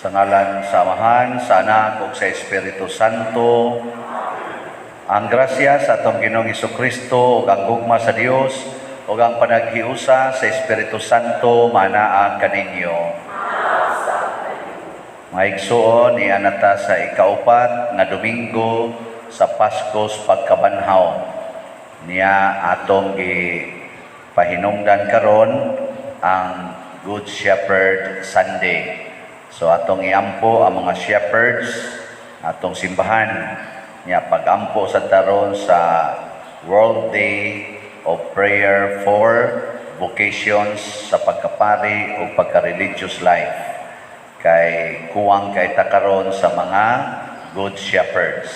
Sa ngalan sa Amahan, sa Anak ug sa Espiritu Santo. Ang grasya sa atong Ginoong Kristo ug ang gugma sa Dios ug ang panaghiusa sa Espiritu Santo manaa kaninyo. Mga igsuon, niana ta sa ikaupat nga Domingo sa Paskos Pagkabanhaw. Niya atong gi pahinungdan karon ang Good Shepherd Sunday. So atong iampo ang mga shepherds atong simbahan. Nya pagampo sa taron sa World Day of Prayer for Vocations sa pagkapari o pagka-religious life. Kay kuwang kay ta karon sa mga good shepherds.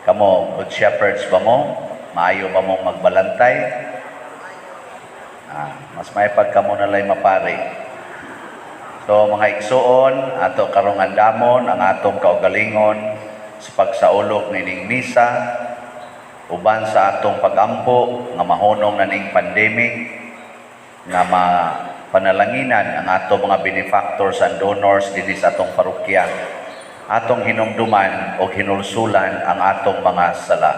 Kamo, good shepherds ba mo? Maayo ba mong magbalantay? Mas may pagkamo na lay mapari. So mga igsuon, ato karong andamon ang atong kaugalingon sa pagsaulog nining misa uban sa atong pagampo nga mahunong na ning pandemic, nga mapanalanginan ang atong mga benefactors and donors dinhi sa atong parokya. Atong hinumduman o hinulsulan ang atong mga sala.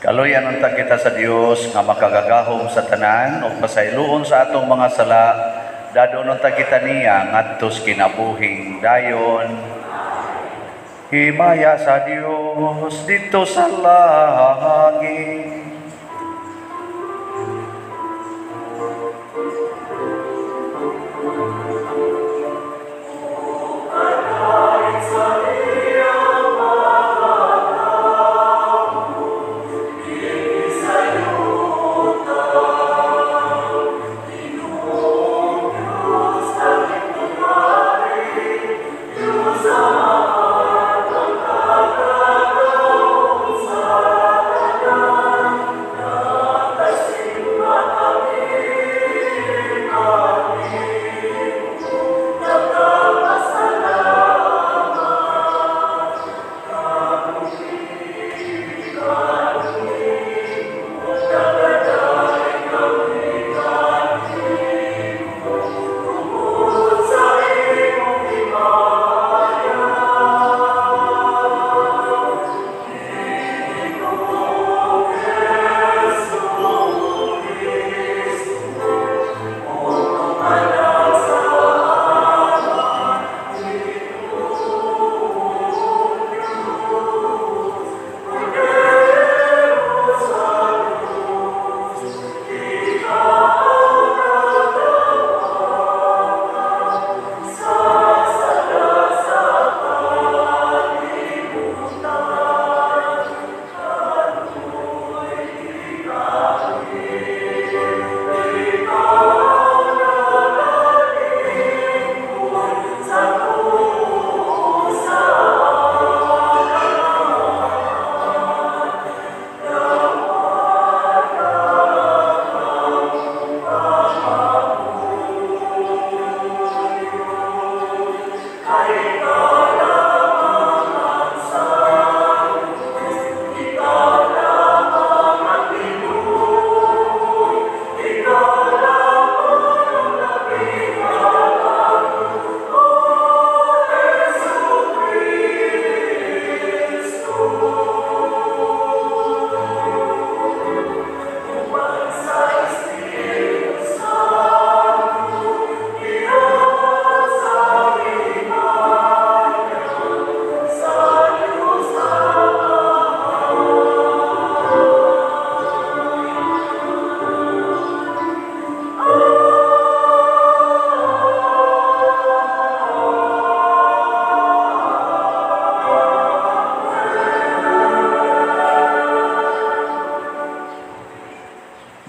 Kaluyan unta kita sa Dios nga makagagahom sa tanan ug pasayloon sa atong mga sala, dadon unta kita niya ngadto sa kinabuhing dayon. Himaya sa Dios didto sa langit.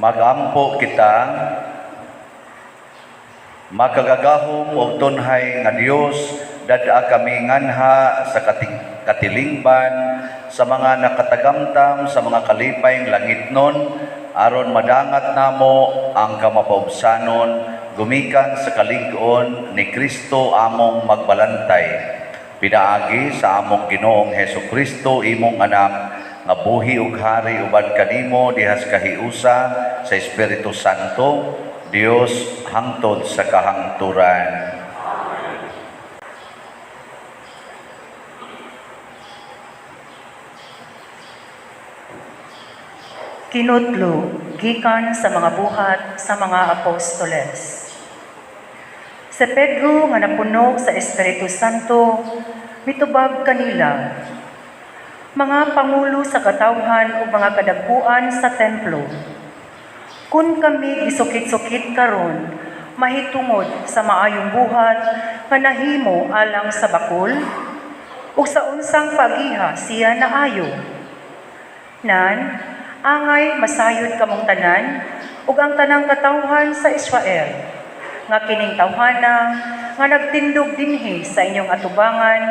Magampo kita. Makagagahom og tunhay nga Dios, dad-a kami nganha sa katilingban sa mga nakatagamtam sa mga kalipay langitnon aron madangat namo ang kamapaubsanon gumikan sa kalig-on ni Kristo among magbalantay. Pinaagi sa among Ginoong Hesus Kristo, imong anak, nga buhi ug hari uban kanimo dihas kahiusa sa Espiritu Santo, Dios hangtod sa kahangturan. Kinutlo gikan sa mga buhat sa mga apostoles. Si Pedro nga napuno sa Espiritu Santo mitubag kanila: "Mga pangulo sa katawhan ug mga kadagkuan sa templo, kun kami gisukit-sukit karon mahitungod sa maayong buhat nga nahimo alang sa bakul, ug sa unsang pagiha siya naayo. Nan, angay masayod kamong tanan ug ang tanang katawhan sa Israel nga kining tawhana nga nagtindog dinhi sa inyong atubangan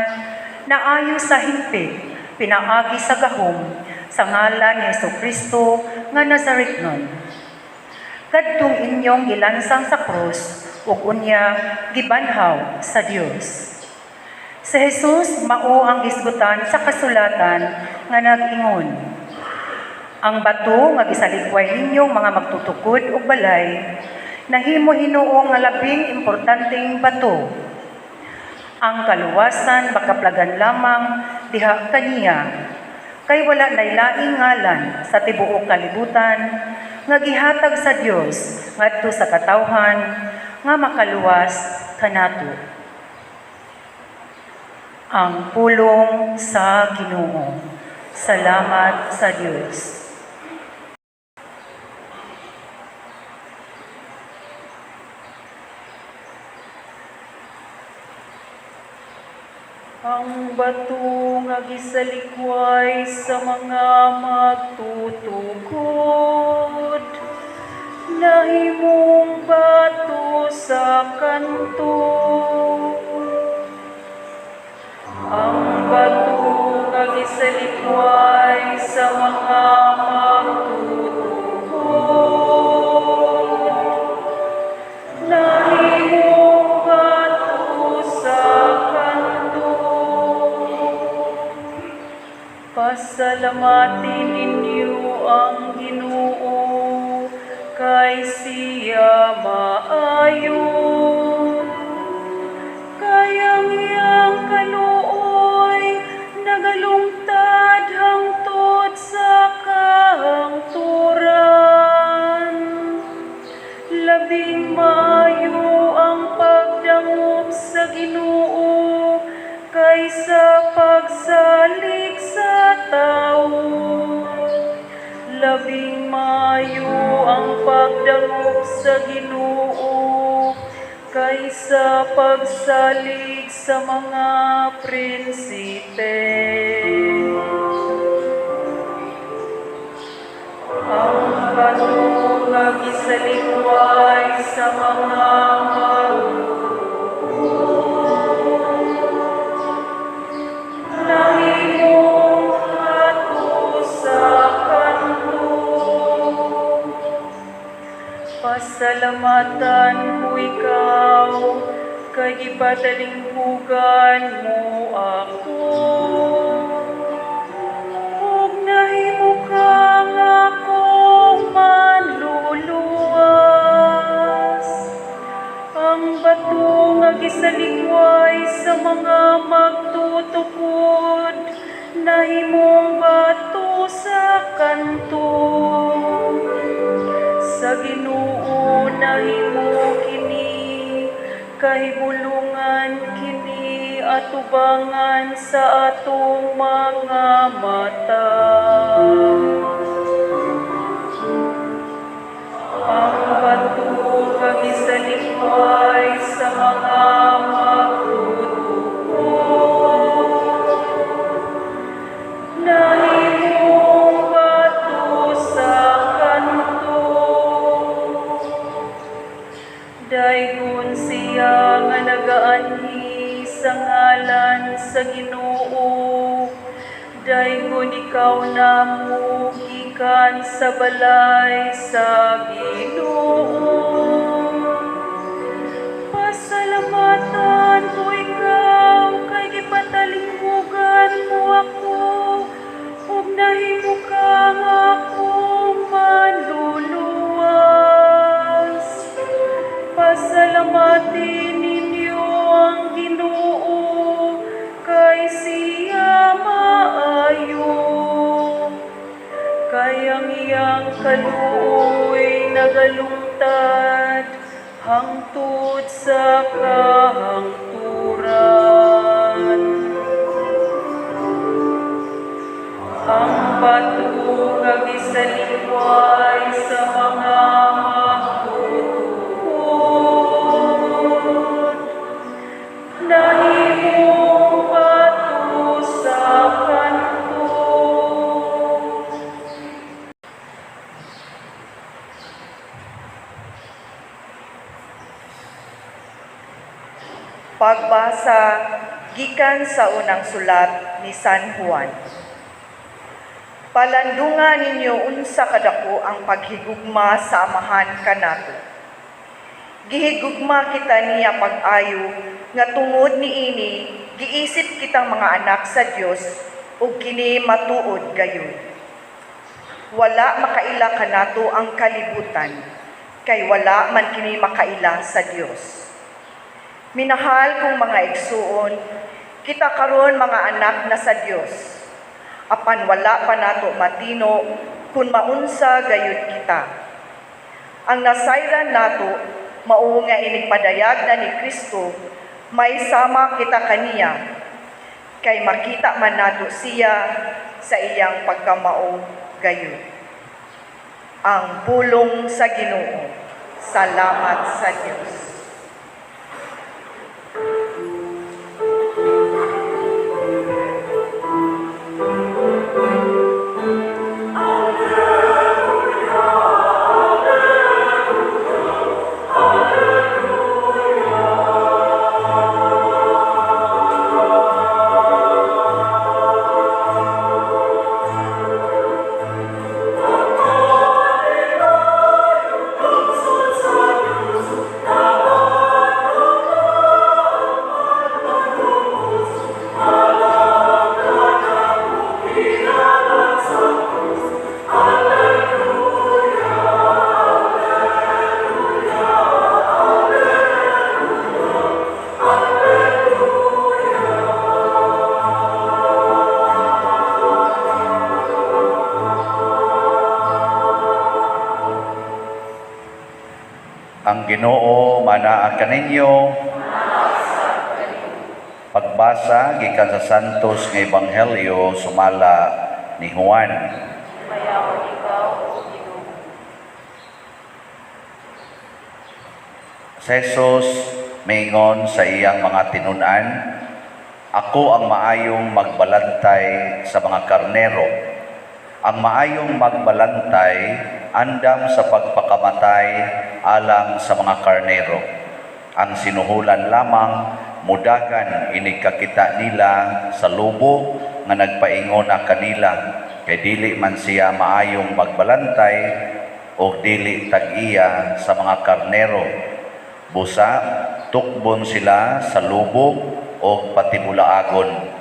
naayo sa hingpit pinaagi sa gahom sa ngalan ni Hesukristo nga Nazaretnon, kadtong inyong gilansang sa krus ug unya gibanhaw sa Dios. Si Jesus mao ang gisgutan sa kasulatan nga nag-ingon: 'Ang bato nga gisalikway ninyong mga magtutukod og balay nahimo hinuon nga labing importanteng bato.' Ang kaluwasan makaplagan lamang diha kaniya, kay wala nay laing ngalan sa tibuok kalibutan nga gihatag sa Dios ngadto sa katawhan nga makaluwas kanato." Ang pulong sa Ginoo. Salamat sa Dios. Ang bato nga gisalikway sa mga magtutukod, nahimong bato sa kanto. Ang bato nga gisalikway sa mga magtutukod, nahimong bato sa kanto. Pasalamatin ninyo ang Ginoo, kay siya maayo. Kay ang iyang kaluoy nagalungtad hangtod sa kahangturan. Labing maayo ang pagdangop sa Ginoo kaysa pagsalig sa tawo. Labing maayo ang pagdangop sa Ginoo kaysa pagsalig sa mga prinsipe. Ang bato nga gisalikway sa mga magtutukod, nahimong bato sa kanto. Pasalamatan ko ikaw, kay gipatalinghugan mo ako. Ug nahimo ka nga akong manluluwas. Ang bato nga gisalikway sa mga magtutukod, nahimong bato sa kanto. Sa Ginoo nahimo kini, kahibulungan kini atubangan sa atong mga mata. Ang bato nga gisalikway sa mga magtutukod, nahimong bato sa kanto. sa Ginoo. Daygon ikaw namo gikan sa balay sa Ginoo. Pasalamatan ko ikaw kay gipatalinghugan mo ako ug nahimo ka nga akong manluluwas. Pasalamatin ninyo ang Ginoo kay siya maayo. Kay ang iyang kaluoy nagalungtad hangtod sa kahangturan. Ang bato nga gisalikway sa mga magtutukod, nahimong bato sa kanto. Pagbasa gikan sa unang sulat ni San Juan. Palandunga ninyo unsa kadako ang paghigugma sa Amahan kanato. Gihigugma kita niya pag-ayo nga tungod niini giisip kitang mga anak sa Dios ug kini matuod gayud. Wala makaila kanato ang kalibutan kay wala man kini makaila sa Dios. Minahal kong mga igsuon, kita karon mga anak na sa Dios. Apan wala pa nato matino kung maunsa gayud kita. Ang nasayran nato mao nga inigpadayag na ni Kristo, may sama kita kaniya, kay makita man nato siya sa iyang pagkamao gayud. Ang pulong sa Ginoo. Salamat sa Dios. Ang Ginoo manaa kaninyo. Pagbasa gikan sa Santos nga Ebanghelyo sumala ni Juan. Mayaon ikaw, O Ginoo. Si Jesus miingon sa iyang mga tinun-an, "Ako ang maayong magbalantay sa mga karnero. Ang maayong magbalantay andam sa pagpakamatay alang sa mga karnero. Ang sinuhulan lamang mudagan inig kakita nila sa lobo nga nagpaingon na kanila, kay dili man siya maayong magbalantay o dili tag-iya sa mga karnero. Busa tukbon sila sa lobo o patibulaagon.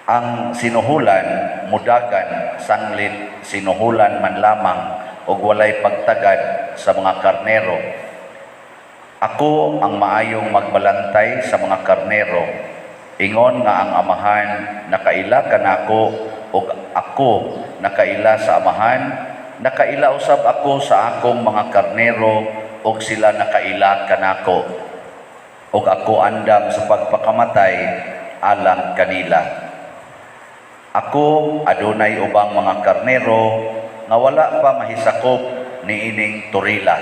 Ang sinuhulan mudagan sanglit sinuhulan man lamang og walay pagtagad sa mga karnero. Ako ang maayong magbalantay sa mga karnero. Ingon nga ang Amahan nakaila kanako ug ako nakaila sa Amahan, nakaila usab ako sa akong mga karnero ug sila nakaila kanako. Ug ako andam sa pagpakamatay alang kanila. Ako adunay ubang mga karnero nga wala pa mahisakop niining turila.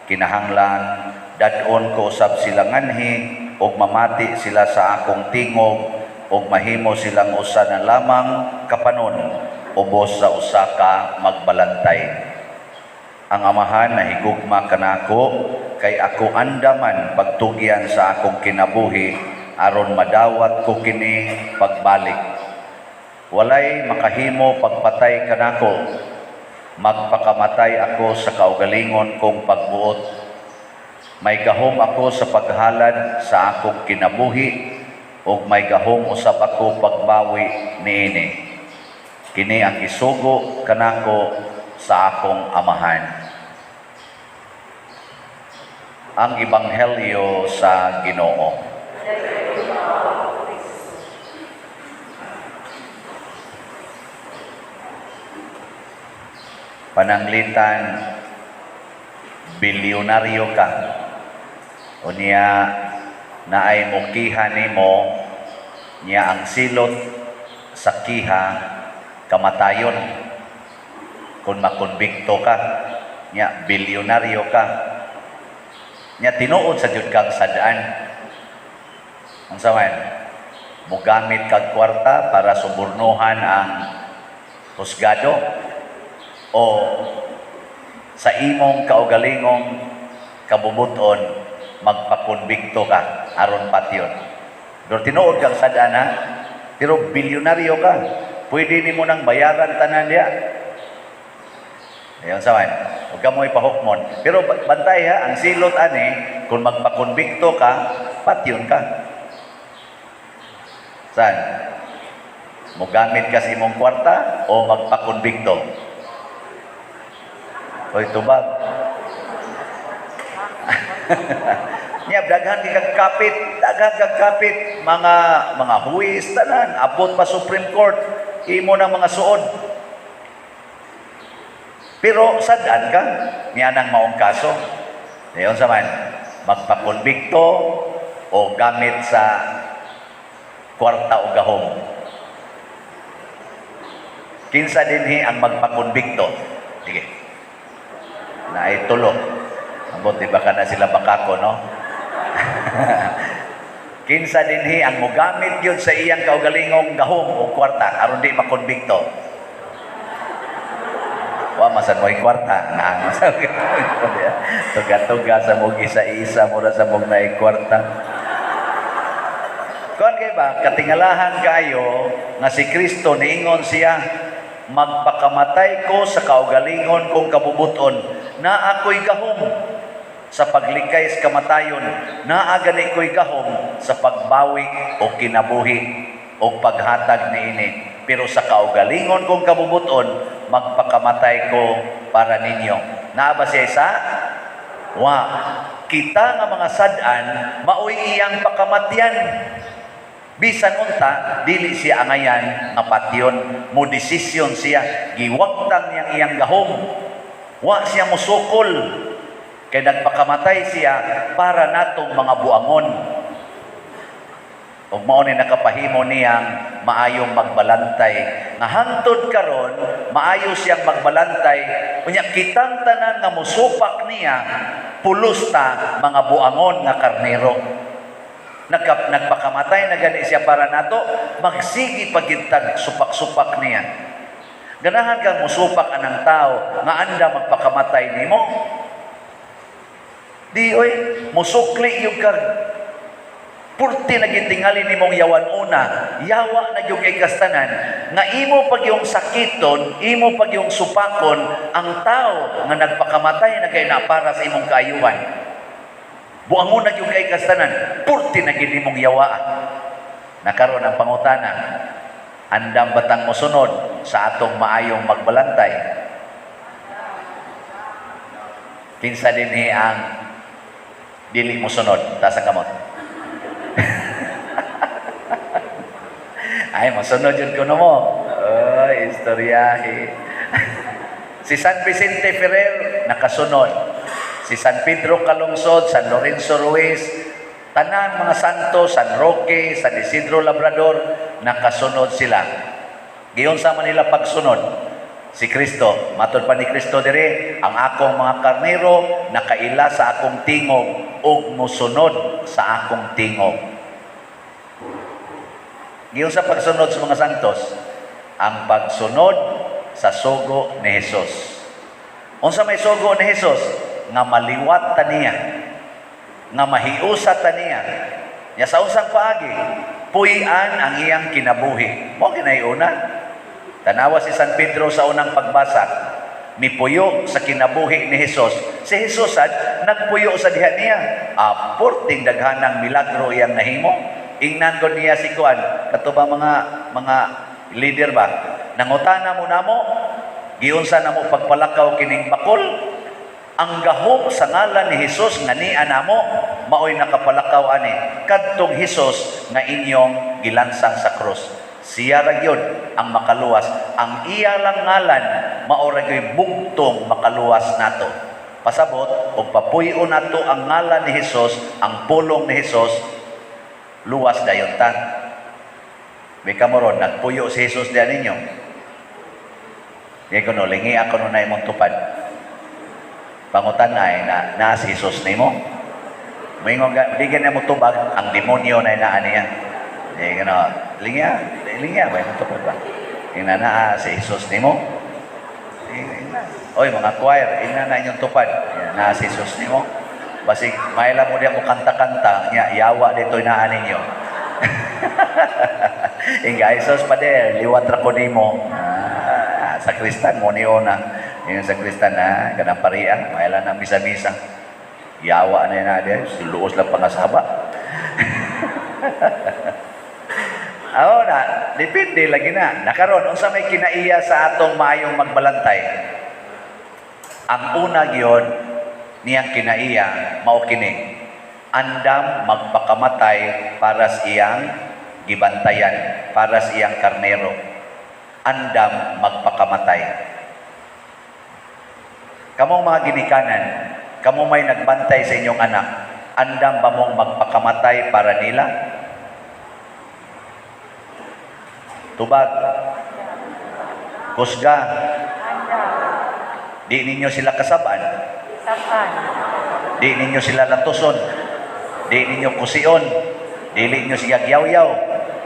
Kinahanglan dad-on ko usab sila nganhi ug mamati sila sa akong tingog ug mahimo silang usa na lamang kapanon ubos sa usa ka magbalantay. Ang Amahan nahigugma kanako kay ako andaman pagtugyan sa akong kinabuhi aron madawat ko kini pagbalik. Walay makahimo pagpatay kanako. Magpakamatay ako sa kaugalingon kong pagbuot. May gahom ako sa paghalad sa akong kinabuhi ug may gahom usab ako pagbawi niini. Kini ang isugo kanako sa akong Amahan. Ang Ebanghelyo sa Ginoo. Pananglitan, bilyonaryo ka. Unya naay mukiha nimo, niya ang silot sa kiha kamatayon. Kung makonbikto ka, niya bilyonaryo ka. Niya tinuod sa jud kang sadaan. Unsa man? Mogamit kag kwarta para subornuhan ang husgado o sa imong kaugalingong kabubuton magpakonbikto ka aron patyon. Pero tinuod kang sadaan ha, pero bilyonaryo ka. Pwede nimo nang bayaran tanan diya. Ayon sa man, huwag ka mo ipahukmon. Pero bantay ha, ang silot ani, kung magpakonbikto ka, patyon ka. Saan? Mogamit ka sa imong kwarta o magpakonbikto? Oy, tubag. Niya, daghan kag kapit, daghan kag kapit, mga huwis tanan, abot pa Supreme Court, imo nang mga suod. Pero sad-an ka niya nang maong kaso. Ayon sa man, magpakonbikto o gamit sa kwarta o gahom. Kinsa dinhi ang magpakonbikto? Sige. Naay tulo. Ambot di ba ka na sila bakako, no? Kinsa dinhi ang mogamit gyud sa iyang kaugalingong gahom o kwarta aron di makonbikto? Wa masan mo'y kwarta. Na, tuga-tuga sa mong isa-isa, mura sa mong naay kwarta. Kuan kay ba, katingalahan kayo nga si Kristo niingon siya, magpakamatay ko sa kaugalingon kong kabubuton, na ako'y gahom sa paglikay sa kamatayon, naa gani ko'y gahom sa pagbawi o kinabuhi o paghatag niini. Pero sa kaugalingon kong kabubuton, magpakamatay ko para ninyo. Naa ba siya isa? Wa. Kita nga mga sad-an, maoy iyang pakamatyan. Bisan unta, dili siya angayan nga patyon. Mo desisyon siya, giwagtang niyang iyang gahom. Wa siya musukol. Kay nagpakamatay siya para natong mga buangon. Ug mao ni nakapahimo niyang maayong magbalantay. Nga hangtod karon, maayo siyang magbalantay. Unya kitang tanan nga mosupak niya, pulos ta mga buangon nga karnero. Nagpakamatay na gani siya para nato, magsigi pagintag supak-supak niya. Ganahan kang musupak anang tao nga anda magpakamatay nimo? Di oy, musukli yung kag purti nagitingali nimong yawan una, yawa na yung ikastanan, nga imo pag yung sakiton, imo pag yung supakon, ang tao nga nagpakamatay na kay na para sa imong kaayuhan. Buangon na yung kaikastanan, purti na gid nimong yawa. Nakaroon ang pangutana, andam batang mosunod sa atong maayong magbalantay? Kinsa dinhi ang dili mosunod? Taas ang kamot. Ay, mosunod yun kuno mo. Ay, istoryahe. Si San Vicente Ferrer, nakasunod. Si San Pedro Calungsod, San Lorenzo Ruiz, tanan mga santo, San Roque, San Isidro Labrador, nakasunod sila. Giyon sa Manila pagsunod, si Kristo, matod pa ni Kristo dire, ang akong mga karnero nakaila sa akong tingog ug mosunod sa akong tingog. Giyon sa pagsunod sa mga santos, ang pagsunod sa sugo ni Hesus. Unsa may sugo ni Hesus? Nga maliwat ta niya, nga mahiusa ta niya. Nya sa unsang paagi? Puy-an ang iyang kinabuhi. Mao ginay una. Tanawa si San Pedro sa unang pagbasa. Mipuyo sa kinabuhi ni Jesus. Si Jesus sad nagpuyo sa diha niya. Porting daghanang milagro iyang nahimo. Ingnan ko niya si Kuan, kato ba mga leader ba? Nangutana mo namo, giunsa namo pagpalakaw kining bakol? Ang gahom sa ngalan ni Jesus nga nia namo maoy nakapalakaw ani kadtong Hesus nga inyong gilansang sa krus. Siya ra gyud ang makaluwas. Ang iya lang ngalan mao ra gyud bugtong makaluwas nato. Pasabot og papuy-on nato ang ngalan ni Hesus, ang pulong ni Hesus, luwas dayon ta. May kamo ron, nagpuyo si Jesus diyan ninyo. Di ko no, lingi ako no na imong tupad. Pangutan ay na na si Jesus nimo. Moingon ga, di na mo tubag, ang demonyo na inaan niya. Di ko no, lingya, lingya ba imong tupad ba? Ingna na si Jesus nimo. Ingna. Oy, mga choir, ingna na inyong tupad. Na si Jesus nimo. Basig maila mo diya mo kanta-kanta, nya yawa dito inaan ninyo. Inga Jesus pader, liwat ra ko nimo. Ah, sa Kristan mo niyo na. Yung sa Kristan na, kanang parian, maila na misa-misa. Yawa na na diya, siluos lang pangasaba. Aw na, depende lagi na. Nakaron, unsa may kinaiya sa atong maayong magbalantay? Ang una gyud niyang kinaiya mao kini. Andam magpakamatay para sa iyang gibantayan, para sa iyang karnero. Andam magpakamatay. Kamong mga ginikanan, kamo may nagbantay sa inyong anak, andam ba mong magpakamatay para nila? Tubag. Kusga. Di ninyo sila kasaban. Sapan. Di ninyo sila latuson. Di ninyo kusion. Dili ninyo siya gyaw-yaw.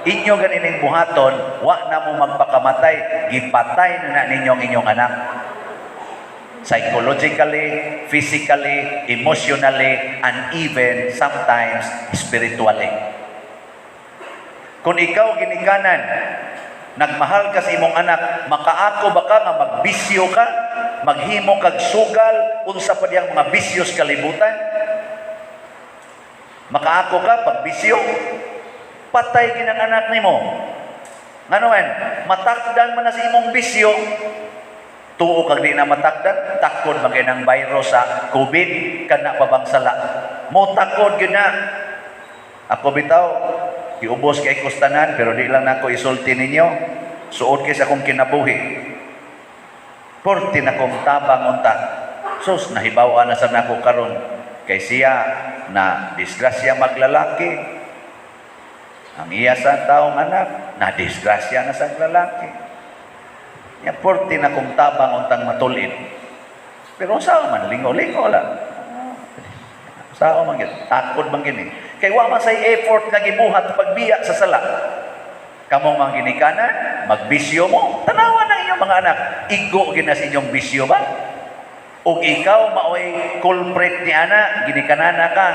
Inyo ganining buhaton, wa na mo magpakamatay, gipatay na na ninyo ang inyong anak. Psychologically, physically, emotionally, and even sometimes spiritually. Kung ikaw ginikanan, nagmahal ka sa imong anak, makaako ba ka nga magbisyo ka, maghimo kag sugal, unsa pa diyang mga bisyo sa kalibutan? Makaako ka pagbisyo, patay ginang anak nimo. Ngano man, matakdan man na sa imong bisyo, tuo kag di na matakdan, takod man kay ng virus sa COVID, kana pa bang sala? Mo takod gyud na. Ako bitaw, giubos kay kustanan, pero di lang nako isulti ninyo. Suod kay sa akong kinabuhi. Porti na kong tabang unta. Sus, nahibaw na sa nako karon kay siya na disgrasya maglalaki. Ang iya sa taong anak, na disgrasya na sa lalaki. Ya porti na kong tabang untang matulid. Pero sa man lingo-lingo lang. Sa man gyud, takod man gini. Kay wa man say effort nga gibuhat pagbiya sa sala. Kamong mga ginikanan, magbisyo mo, tanawa ng inyong mga anak. Igo gina sa inyong bisyo ba? Og ikaw maoy culprit ni ana, ginikanana ka.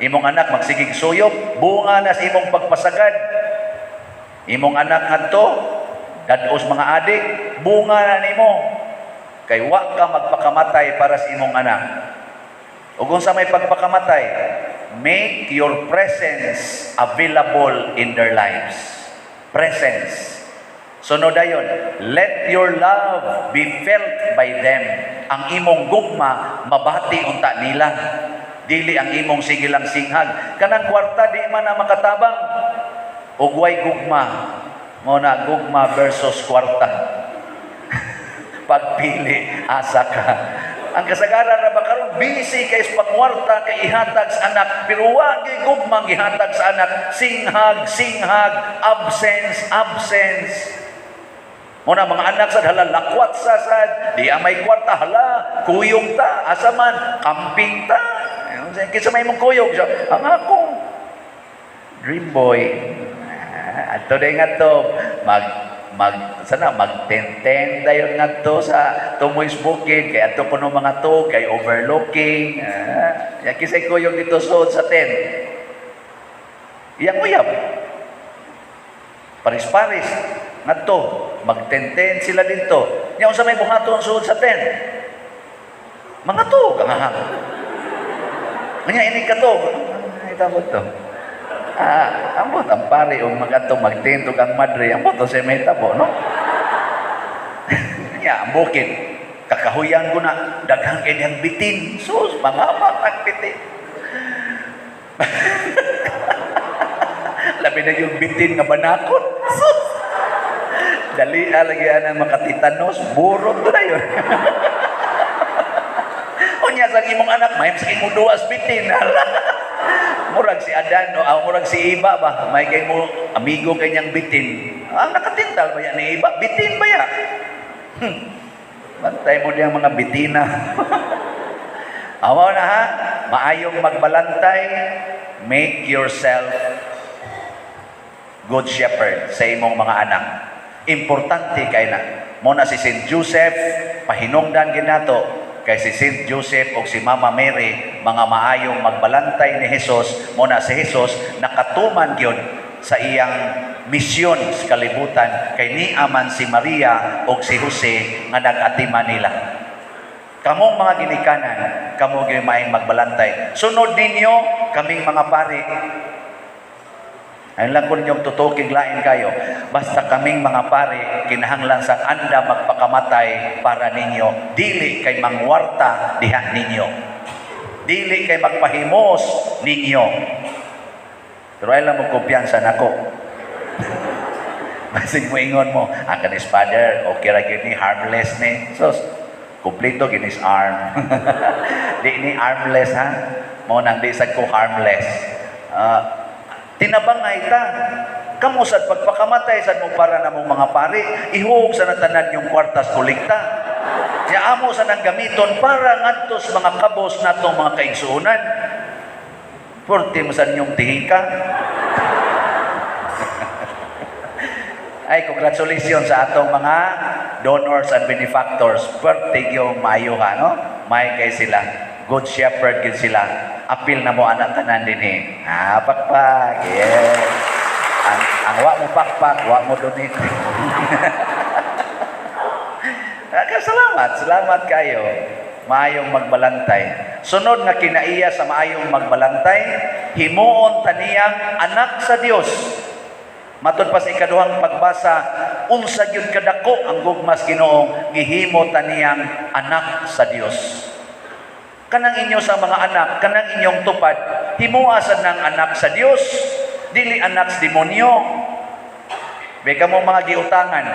Imong anak magsigig suyop, bunga na sa imong pagpasagad. Imong anak ngadto, dados mga adik, bunga na nimo. Kay wa ka magpakamatay para sa imong anak. Ug unsa may pagpakamatay, make your presence available in their lives. Presence. Sunod dayon, let your love be felt by them. Ang imong gugma mabati unta nila. Dili ang imong sige lang singhag. Kanang kwarta di man na makatabang. Ug way gugma. Mo na gugma versus kwarta. Pagpili, asa ka. Ang kasagaran ra ba karon busy kay sa pangwarta kay ihatag sa anak, pero wa gyud gugma gihatag sa anak. Singhag, singhag, absence, absence. Muna mga anak sad hala lakwat sa sad, di amay kwarta hala, kuyog ta, asa man, camping ta. Kinsa may mong kuyog siya, ang ako dream boy. Ato day nga to mag mag sana magtenten dayon ngadto sa Tumoy's Bukid kay adto kuno mga to kay overlooking. Ya kisay kuyog dito suod sa tent. Iyang uyab. Paris-paris ngadto, magtenten sila didto. Nya unsa may buhaton suod sa tent? Mga tuog ang ahang. Nya inig katog. Ay, tabot to. Ah, ambot ang pare og magadto magtent og ang madre, ambot sa may tabo, no? Nya ang bukid kakahuyan ko na daghan kay diyang bitin. Sus, mga ang bitin. Labi na yung bitin nga banakot. Sus! Dali lagi ang makatitanos, burot to na yun. Unya sa imong anak, may sa imong duwas bitin. Murag si Adan, no? Ah, murag si Iba ba? May kay mo amigo kay niyang bitin. Ah, nakatintal ba yan ni Iba? Bitin ba ya? Bantay mo diyang mga bitina. Awa na ha, maayong magbalantay, make yourself good shepherd sa imong mga anak. Importante kay na. Mo na si St. Joseph, pahinungdan ginato kay si St. Joseph o si Mama Mary, mga maayong magbalantay ni Jesus, mo na si Jesus nakatuman gyud sa iyang misyon sa kalibutan kay niaman si Maria o si Jose nga nag-atiman nila. Kamong mga ginikanan, kamo gyud maayong magbalantay. Sunod ninyo kaming mga pari. Ayun lang kung ninyong tutukig lain kayo. Basta kaming mga pari, kinahanglan sa anda magpakamatay para ninyo. Dili kay mangwarta diha ninyo. Dili kay magpahimos ninyo. Pero ay lang mo kumpiyansa nako. Basig mo ingon mo, ang kanis father, okay ra gyud ni, harmless ni. So, kumpleto ginis arm. Di ni armless ha. Mao nang di sad ko harmless. Tinabangay ta. Kamo sad pagpakamatay sad mo para namong mga pari, ihog sa natanan yung kwartas kolekta. Nya amo sa nang gamiton para ngadto sa mga kabos natong mga kaigsuonan. Purti mo sa inyong tihika. Ay, congratulations sa atong mga donors and benefactors. Purti yung maayo ha, no? May kay sila. Good shepherd gid sila. Apil na mo anak tanan din eh. Ah, pakpak. Yeah. Ang wa mo pakpak, wa mo donate. Salamat, salamat kayo. Maayong magbalantay. Sunod nga kinaiya sa maayong magbalantay, himuon taniyang anak sa Dios. Matud pa sa ikaduhang pagbasa, unsa gyud kadako ang gugmas Ginoong gihimo taniyang anak sa Dios. Kanang inyo sa mga anak, kanang inyong tupad, himoa sad ng anak sa Dios, dili anak sa demonyo. Beka mo mga giutangan,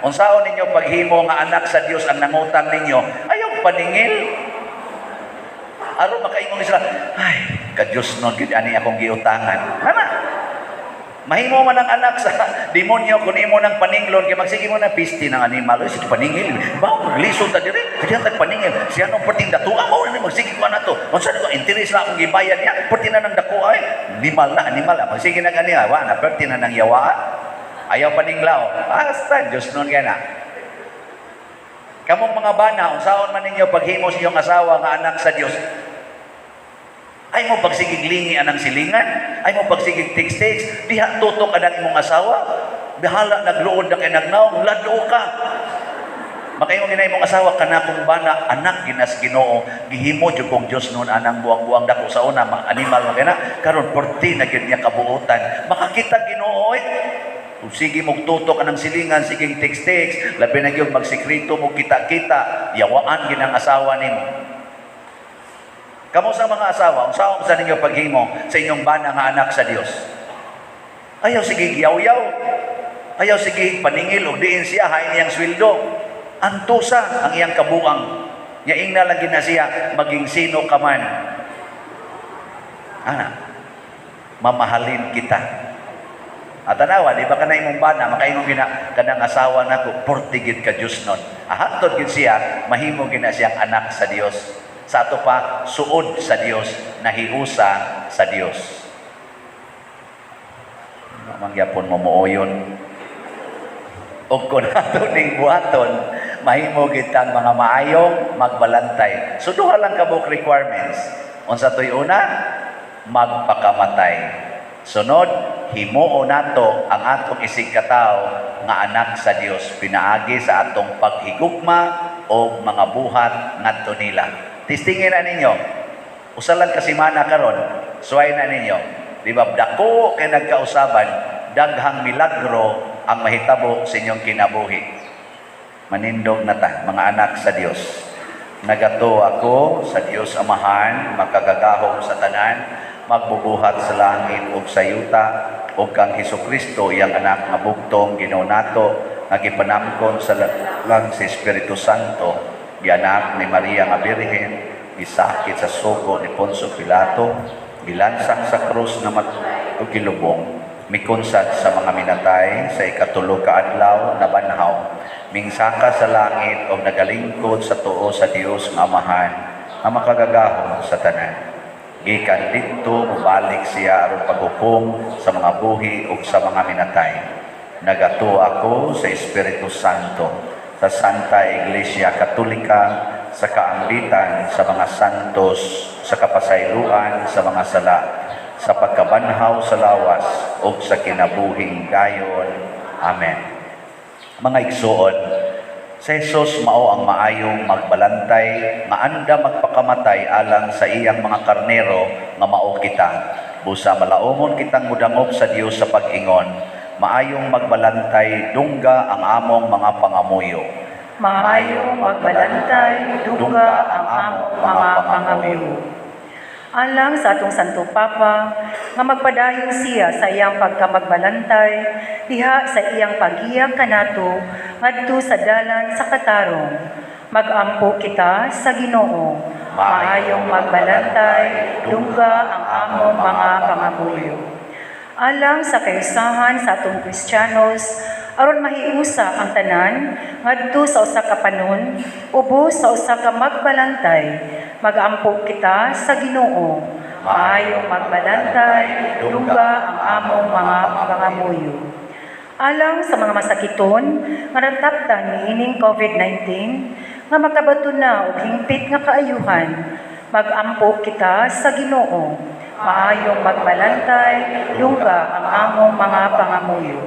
unsaon ninyo paghimo nga anak sa Dios ang nangutang ninyo, ayaw paningil. Aron makaingon sila, ay, ka-Diyos nun, gid ani akong giutangan. Ana, mahimo man ang anak sa demonyo kung imo nang paninglon, kay magsige mo na pisti ng animal, oy, sige paningil, ba, maglisod ta diri, kaya tag paningil, siya nung perting datua mo, magsige ko na to, unsa na ko, interes na akong gibayad niya, perti na ng dako ay, animal na, animal, magsige na ganiya, wa na, perti na ng yawa, ayaw paninglaw, basta, Diyos nun kaya na. Kamong mga bana, unsaon man ninyo paghimo sa inyong asawa nga anak sa Dios, ay mo pagsigig lingi anang silingan, ay mo pagsigig tiks-tiks, diha tutok anang imong asawa, bahala nagluod na kay nagnaong, ladlo ka. Makaingon gina imong asawa, kanakong bana, anak ginas Ginoo, gihimo jud kong Dios noon anang buang-buang dako sa una, animal man kay na, karon perti na gyud niya kabuotan. Makakita Ginoo oy. Kung sige mong tutok anang silingan, sige tiks-tiks, labi na gyud magsikrito mo kita-kita, yawaan ginang asawa nimo. Kamo sa mga asawa, unsaon sa ninyo paghimo sa inyong bana nga anak sa Dios? Ayaw sige giyaw-yaw. Ayaw sige paningil og diin siya hain iyang sweldo. Antusa ang iyang kabuang. Nya ingna lang gina siya maging sino ka man. Ana, mamahalin kita. At tanawa, di ba ka na imong bana, makaingon gina kanang asawa nako, portigid ka Dios nun. Ahantod gid siya, mahimo gina siyang anak sa Dios. Sa ato pa, suod sa Dios, nahiusa sa Dios. Mangyapon mo mooyon. O kung ato ning buhaton, mahimo gitang mga maayong magbalantay. So duha lang kabuk requirements. Unsa to'y una? Magpakamatay. Sunod, himuo nato ang atong isigkatawo nga anak sa Dios pinaagi sa atong paghigugma o mga buhat ngadto nila. Testingin na ninyo. Usa lang ka semana karon, suway na ninyo. Di ba dako kay nagkausaban, daghang milagro ang mahitabo sa inyong kinabuhi. Manindog na ta, mga anak sa Dios. Nagatuo ako sa Dios Amahan, makagagahom sa tanan, magbubuhat sa langit ug sa yuta, ug kang Hesukristo iyang anak nga bugtong Ginoo nato, nga gipanamkon sa lang sa Espiritu Santo, gianak ni Maria nga Birhen, gisakit sa sugo ni Poncio Pilato, gilansang sa krus na ug gilubong, mikonsad sa mga minatay sa ikatulo ka adlaw nabanhaw, mingsaka sa langit og nagalingkod sa tuo sa Dios nga Amahan nga makagagahom sa tanan. Gikan didto mobalik siya aron paghukom sa mga buhi ug sa mga minatay. Nagatuo ako sa Espiritu Santo, sa Santa Iglesia Katolika, sa kaambitan sa mga santos, sa kapasayloan sa mga sala, sa pagkabanhaw sa lawas ug sa kinabuhing dayon. Amen. Mga igsuon, si Jesus mao ang maayong magbalantay nga anda magpakamatay alang sa iyang mga karnero nga mao kita. Busa malaumon kitang mudangop sa Dios sa pag-ingon, maayong magbalantay, dungga ang among mga pangamuyo. Maayong magbalantay, dungga ang among mga pangamuyo. Alang sa atong Santo Papa, nga magpadayon siya sa iyang pagkamagbalantay, diha sa iyang paggiya kanato, ngadto sa dalan sa katarong. Magampo kita sa Ginoo. Maayong magbalantay, dungga ang among mga pangamuyo. Alang sa kaysahan sa atong Kristiyanos, aron mahiusa ang tanan ngadto sa usa ka panon, ubos sa usa ka magbalantay. Magampo kita sa Ginoo. Maayong magbalantay, dungga ang among mga pangamuyo. Alang sa mga masakiton nga nataptan niining COVID-19 nga makabato na og hingpit nga kaayuhan, magampo kita sa Ginoo. Maayong magbalantay, dungga ang among mga pangamuyo.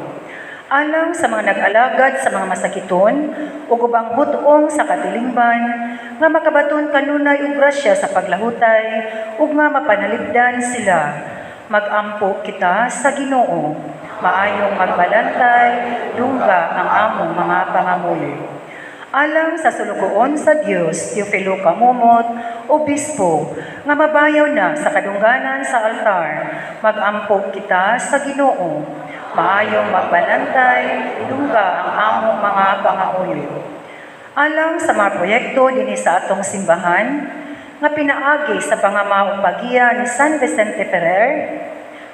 Alang sa mga nag-alagad sa mga masakiton ug ubang hut-ong sa katilingban nga makabaton kanunay og grasya sa paglahutay ug nga mapanalipdan sila, magampo kita sa Ginoo. Maayong magbalantay, dungga ang among mga pangamuyo. Alang sa sulugoon sa Dios, Teofilo Camomot, Obispo, nga mabayaw na sa kadungganan sa altar, magampo kita sa Ginoo. Maayong magbalantay, dungga ang among mga pangamuyo. Alang sa mga proyekto dinhi sa atong simbahan, nga pinaagi sa pangama ug paggiya ni San Vicente Ferrer,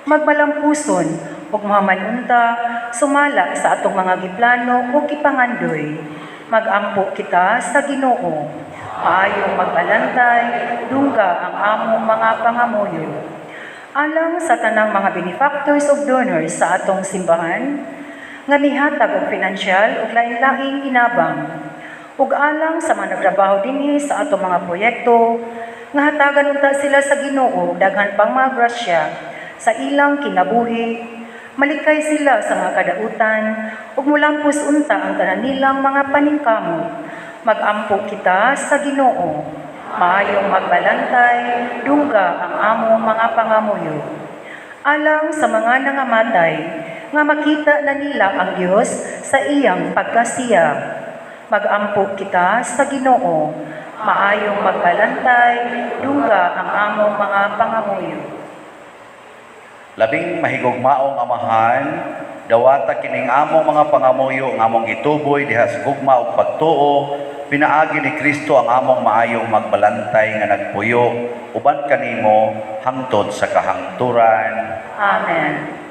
magmalampuson ug mahaman unta sumala sa atong mga giplano ug gipangandoy. Magampo kita sa Ginoo. Maayong magbalantay, dungga ang among mga pangamuyo. Alang sa tanang mga benefactors ug donors sa atong simbahan, nga mihatag og pinansyal ug lain-laing inabang, ug alang sa mga nagtrabaho dinhi sa atong mga proyekto, nga hatagan unta sila sa Ginoo og daghan pang mga grasya sa ilang kinabuhi, malikay sila sa mga kadautan ug mulampos unta ang tanan nilang mga paningkamot. Magampo kita sa Ginoo. Maayong magbalantay, dungga ang among mga pangamuyo. Alang sa mga nangamatay, nga makita na nila ang Dios sa iyang pagkasiya. Magampo kita sa Ginoo. Maayong magbalantay, dungga ang among mga pangamuyo. Labing mahigugmaong Amahan, dawata kining among mga pangamuyo nga among gituboy diha sa gugma ug pagtuo, pinaagi ni Kristo ang among maayong magbalantay nga nagpuyo uban kanimo hangtod sa kahangturan. Amen.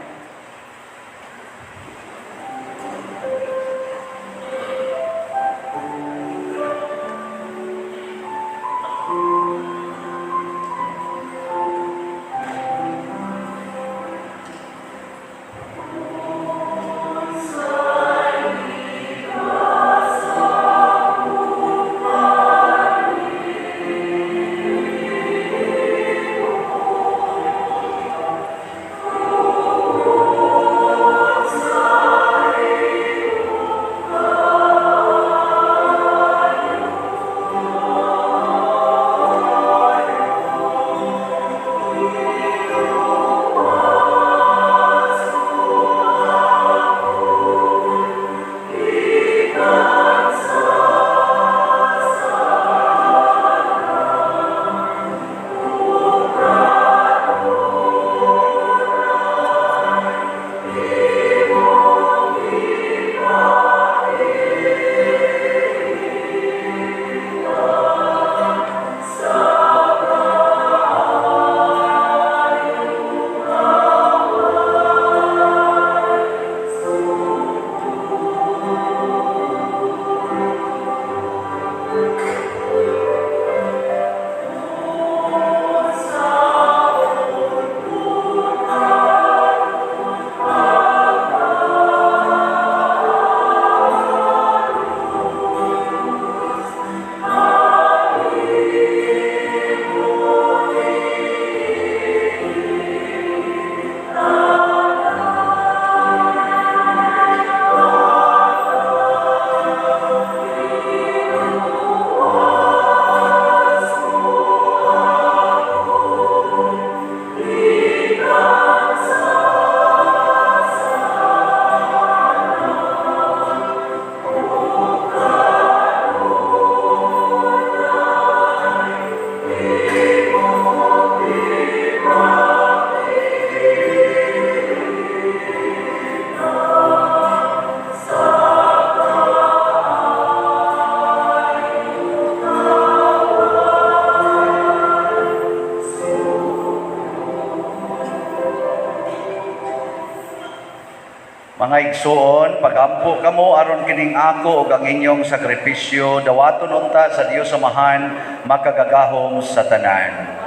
Mga igsuon, pagampo kamo aron kining ako ug ang inyong sakripisyo dawaton unta sa Dios Amahan makagagahom sa tanan.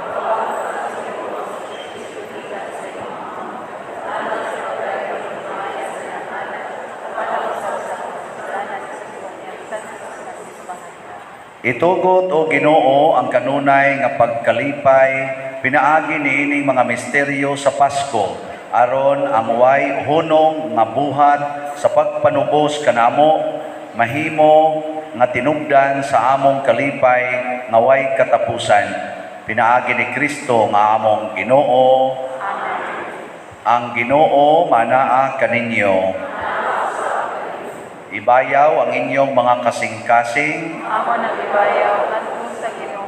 Itugot o Ginoo ang kanunay nga pagkalipay pinaagi niining mga misteryo sa Pasko aron ang way hunong nga buhat sa pagpanubos kanamo mahimo nga tinubdan sa among kalipay nga way katapusan pinaagi ni Kristo nga among Ginoo. Amen. Ang Ginoo manaa kaninyo. Ibayaw ang inyong mga kasing-kasing. Amo nang ibayaw ngadto sa Ginoo.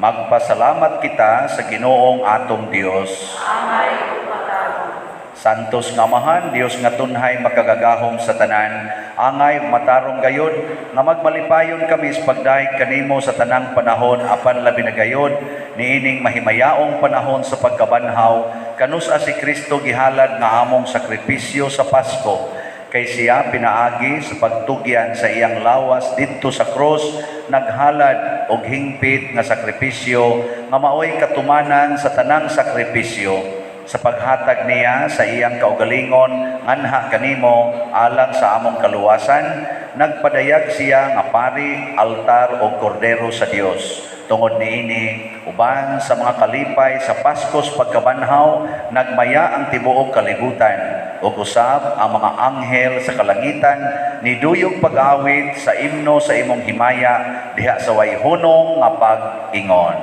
Magpasalamat kita sa Ginoong atong Dios. Angay ug matarong. Santos nga Amahan, Dios nga tunhay makagagahom sa tanan, angay ug matarong gayod nga magmalipayon kami sa pagdayeg kanimo sa tanang panahon apan labi na gayod niining mahimayaong panahon sa pagkabanhaw kanus-a si Kristo gihalad nga among sakripisyo sa Pasko. Kay siya pinaagi sa pagtugyan sa iyang lawas didto sa krus, naghalad og hingpit nga sakripisyo nga maoy katumanan sa tanang sakripisyo. Sa paghatag niya sa iyang kaugalingon nganha kanimo alang sa among kaluwasan, nagpadayag siya nga pari, altar o kordero sa Dios. Tungod niini, uban sa mga kalipay sa Paskos pagkabanhaw, nagmaya ang tibuok kalibutan ug usab ang mga anghel sa kalangitan niduyog pag-awit sa imno sa imong himaya diha sa way hunong nga pag-ingon.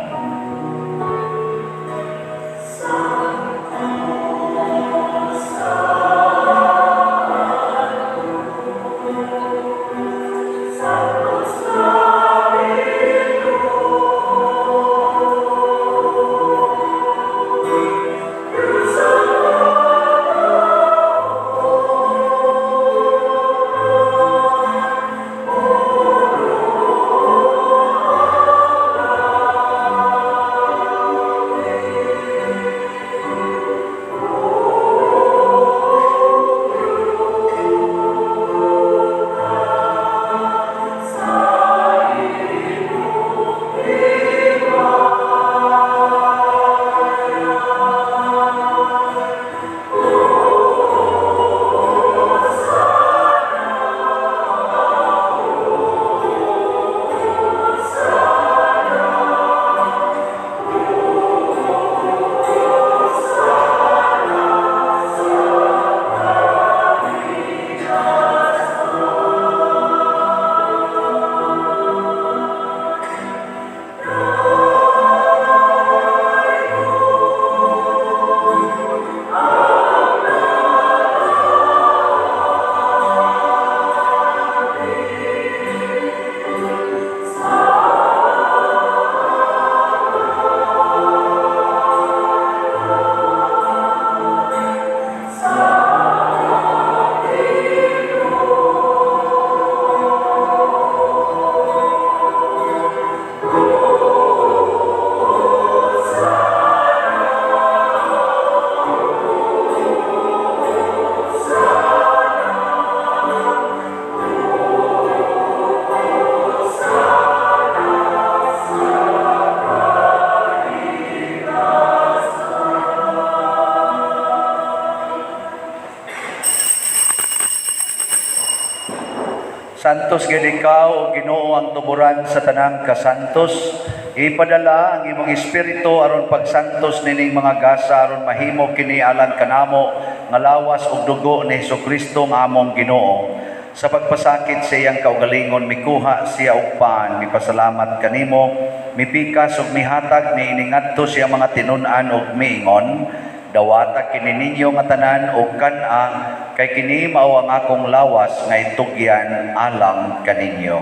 Santos gid ikaw, o Ginoo, ang tuburan sa tanang kasantos. Ipadala ang imong espiritu aron pagsantos nining mga gasa aron mahimo kini alang kanamo nga lawas ug dugo ni Hesukristo nga among Ginoo. Sa pagpasakit sa iyang kaugalingon mikuha siya og pan, mipasalamat kanimo, mipikas ug mihatag niini ngadto siya mga tinun-an ug miingon, dawata kini ninyo nga tanan og kan-a, kay kini mao ang akong lawas nga itugyan alang kaninyo.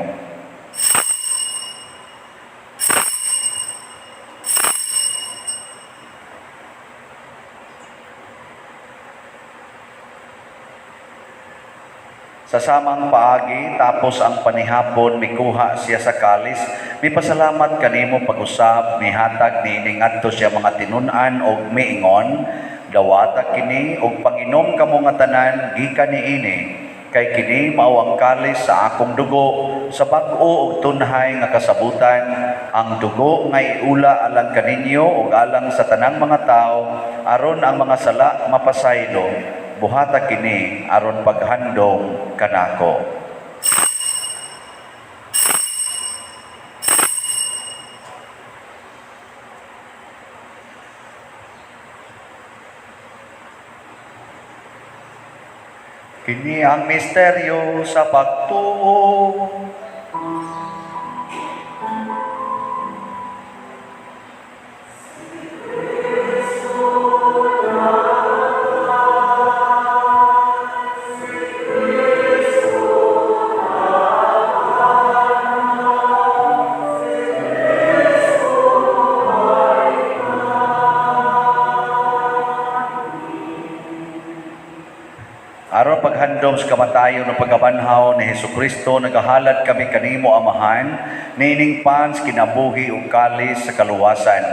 Sa samang paagi, tapos ang panihapon, mikuha siya sa kalis, mipasalamat kanimo pag-usab, mihatag niini ngadto siya mga tinun-an og miingon, Dawata kini og panginom kamo nga tanan gikan niini, kay kini mao ang kalis sa akong dugo sa bag-o ug tunhay nga kasabutan, ang dugo nga iula alang kaninyo ug alang sa tanang mga tawo aron ang mga sala mapasaylo. Buhata kini aron paghandom kanako. Kini ang misteryo sa pagtuo. Aron paghandom sa kamatayon ug pagkabanhaw ni Hesukristo, nagahalad kami kanimo, Amahan, niining pans kinabuhi ug kalis sa kaluwasan.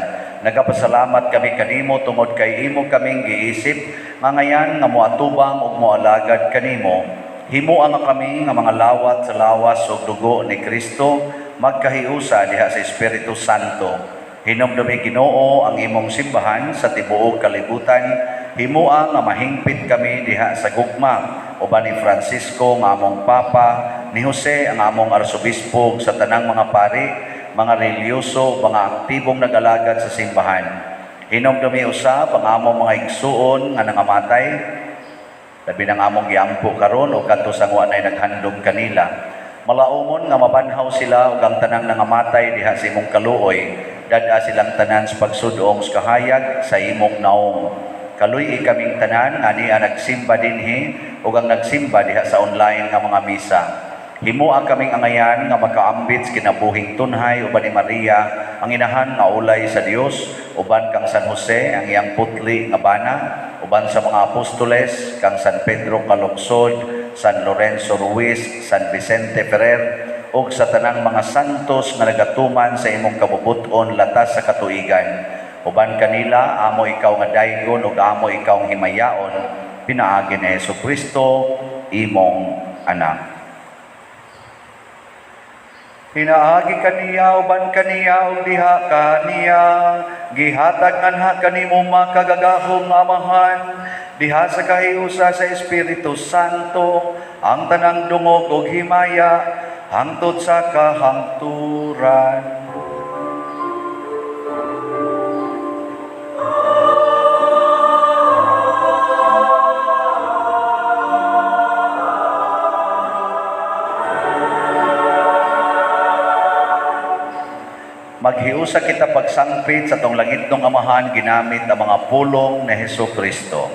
Nagapasalamat kami kanimo tungod kay imo kaming giisip nga ngayan nga moatubang ug moalagad kanimo. Himoa nga kami nga mga lawat sa lawas ug dugo ni Kristo, magkahiusa diha sa Espiritu Santo. Hinumdumi, Ginoo, ang imong simbahan sa tibuok kalibutan. Himoa nga mahingpit kami diha sa gugma uban ni Francisco nga among Papa, ni Jose ang among Arsobispo, ug sa tanang mga pari, mga relihiyoso, mga aktibong nagalagad sa simbahan. Hinumdumi usab ang among mga igsuon nga nangamatay, labi ng among giampo karon o kadto sa wa nay naghandom kanila. Malaumon nga mabanhaw sila ug ang tanang nangamatay diha sa imong kaluoy, dad-a silang tanan sa pagsudong sa kahayag sa imong naong. Kaluy-i kaming tanan nga niya nagsimba dinhi ug ang nagsimba diha sa online nga mga misa. Himoa kaming angayan nga makaambit sa kinabuhing tunhay uban ni Maria, ang inahan nga ulay sa Dios, uban kang San Jose ang iyang putli nga bana, uban sa mga apostoles kang San Pedro Calungsod, San Lorenzo Ruiz, San Vicente Ferrer, ug sa tanang mga santos nga nagatuman sa imong kabubut-on latas sa katuigan. Uban kanila, amo ikaw nga daygon ug amo ikaw ang himayaon, pinaagi ni Hesukristo, imong anak. Pinaagi kaniya, uban kaniya, ug diha kaniya, gihatag nganha kanimo makagagahom nga Amahan, diha sa kahiusa sa Espiritu Santo, ang tanang dungog ug himaya, hangtod sa kahangturan. Maghiusa kita pagsangpit sa tong langitnong Amahan ginamit ang mga pulong ni Hesukristo.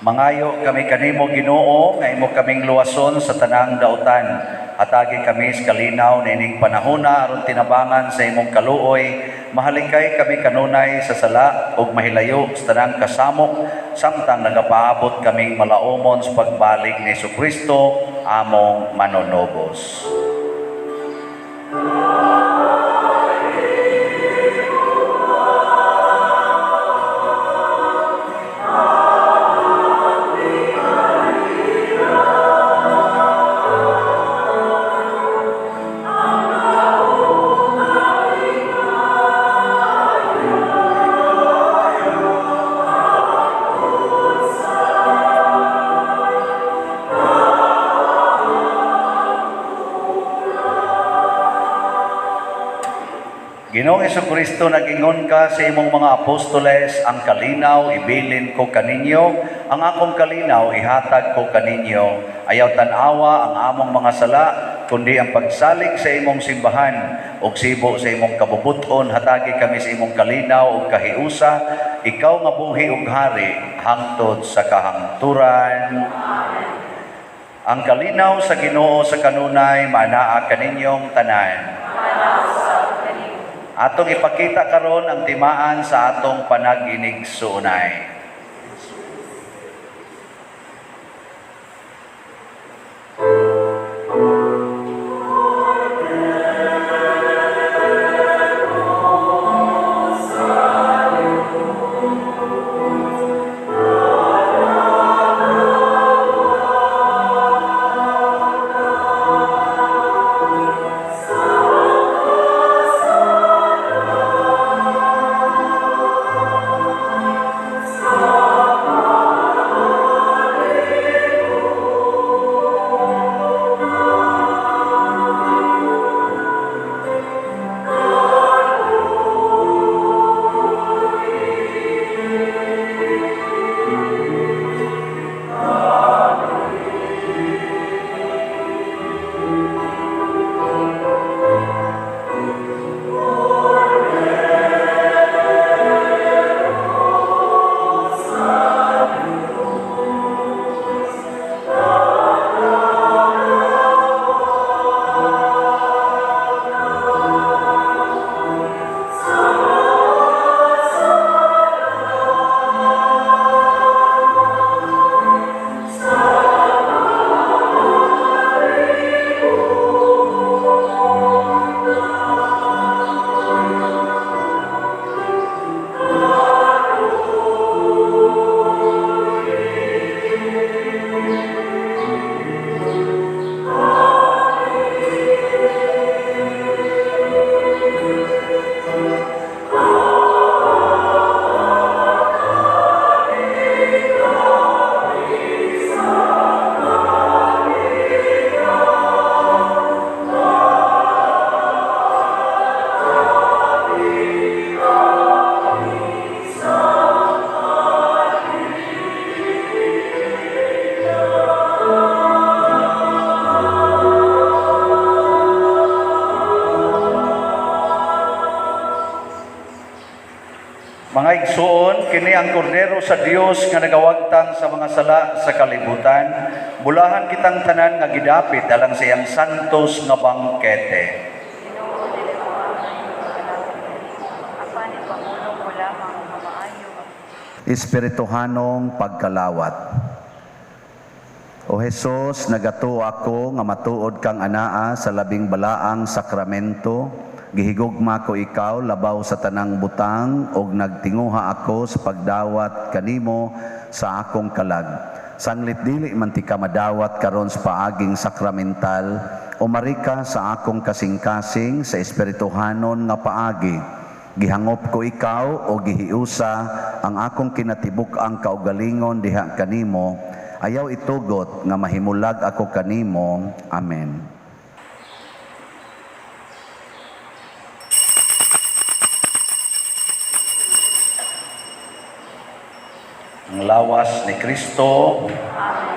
Mangayo kami kanimo, Ginoo, nga imo kaming luwason sa tanang dautan. Hatagi kami sa kalinaw niining panahona aron tinabangan sa imong kaluoy. Mahalikay kami kanunay sa sala ug mahilayo sa tanang kasamok samtang nagapaabot kaming malaumon sa pagbalik ni Hesukristo among manunubos. Ginoong Hesukristo, nag-ingon ka sa imong mga apostoles, ang kalinaw ibilin ko kaninyo, ang akong kalinaw ihatag ko kaninyo. Ayaw tan-awa ang among mga sala, kundi ang pagsalig sa imong simbahan ug sibo sa imong kabubuton, hatagi kami sa imong kalinaw ug kahiusa, ikaw nga buhi ug hari hangtod sa kahangturan. Amen. Ang kalinaw sa Ginoo sa kanunay maanaa kaninyong tanan. Atong ipakita karon ang timaan sa atong panag-inigsuonay. Mga igsuon, kini ang kordero sa Dios nga nagawagtang sa mga sala sa kalibutan. Bulahan kitang tanan nga gidapit alang sa iyang santos nga bangkete. Espirituhanong pagkalawat. O Jesus, nagatuo ako nga matuod kang anaa sa labing balaang sakramento. Gihigugma ko ikaw labaw sa tanang butang og nagtinguha ako sa pagdawat kanimo sa akong kalag. Sanglit dili man ti ka madawat karon sa paaging sakramental, umari ka sa akong kasing-kasing sa espirituhanon nga paagi. Gihangop ko ikaw o gihiusa ang akong kinatibuk-ang kaugalingon diha kanimo. Ayaw itugot nga mahimulag ako kanimo. Amen. Ang lawas ni Kristo. Amen.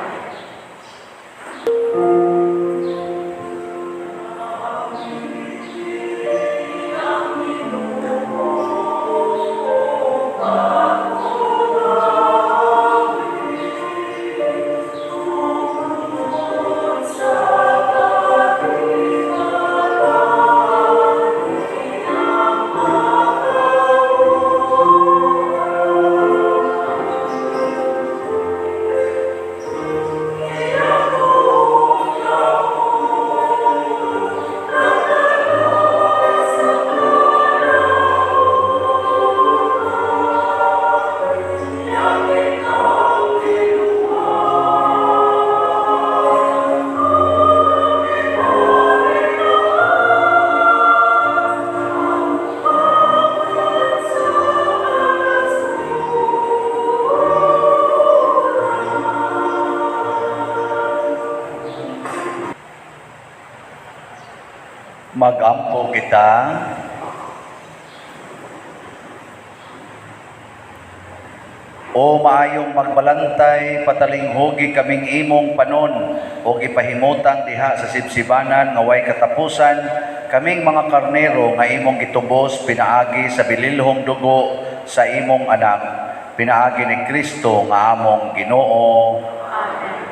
Kita. O maayong magbalantay, patalinghugi kaming imong panon, o gipahimutang diha sa sibsibanan nga way katapusan, kaming mga karnero nga imong gitubos pinaagi sa bililhong dugo sa imong anak, pinaagi ni Kristo nga among Ginoo. Amen.